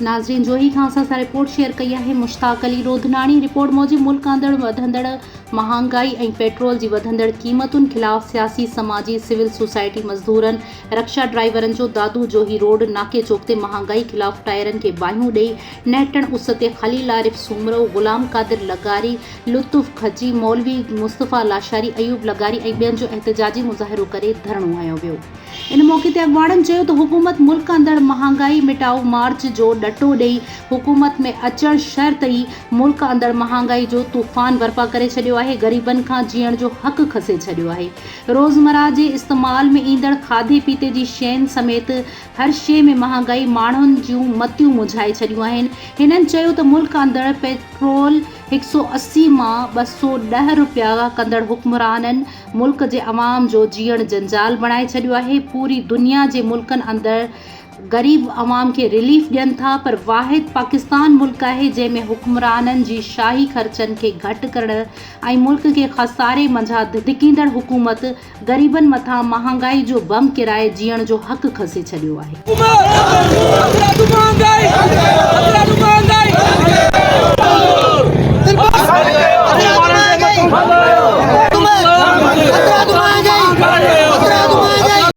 ناظرين جوهي کان اسان سان رپورٽ شيئر ڪئي آهي مشتاق علي روڌناڻي رپورٽ موجب ملڪ اندڙ وڌندڙ مهانگائي ۽ پيٽرول جي وڌندڙ قيمتن خلاف سياسي سماجي سول سوسائٽي مزدورن رڪشا ڊرائيورن جو دادو جوهي روڊ ناڪي چوڪ تي مهانگائي خلاف ٽائرن کي باهيون ڏئي نهٽڻ اس تي خليل عارف سومرو، غلام قادر لغاري، لطف کجي، مولوي مصطفيٰ لاشاري، ايوب لغاري ۽ ٻين جو احتجاجي مظاهرو ڪري ڌرڻو هنيو ويو. ان موقعي تي اڳواڻن چيو ته حڪومت ملڪ اندر مهانگائي مٽائو مارچ جو ڏٽو ڏئي حڪومت ۾ اچڻ شرط ئي ملڪ اندر مهانگائي جو طوفان برپا ڪري ڇڏيو آهي، غريبن کان جيئڻ جو حق کسي ڇڏيو آهي. روزمرهه جي استعمال ۾ ايندڙ کاڌي پيتي جي شين سميت هر شيء ۾ مهانگائي ماڻهن جون متيون منجهائي ڇڏيون آهن. هنن چيو ته ملڪ اندر پيٽرول هڪ سئو 80 مان 210 رپيا ڪندڙ حڪمرانن ملڪ جي عوام جو جيئڻ جنجال بڻائي ڇڏيو آهي، پوري دنيا جي ملڪن اندر غريب عوام کي رليف ڏين ٿا پر واحد پاڪستان ملڪ آهي جنهن ۾ حڪمرانن جي شاهي خرچن کي گهٽ ڪرڻ ۽ ملڪ کي خساري منجهان ڌڪيندڙ حڪومت غريبن مٿان مهانگائي جو بم ڪيرائي جيئڻ جو حق کسي ڇڏيو آهي.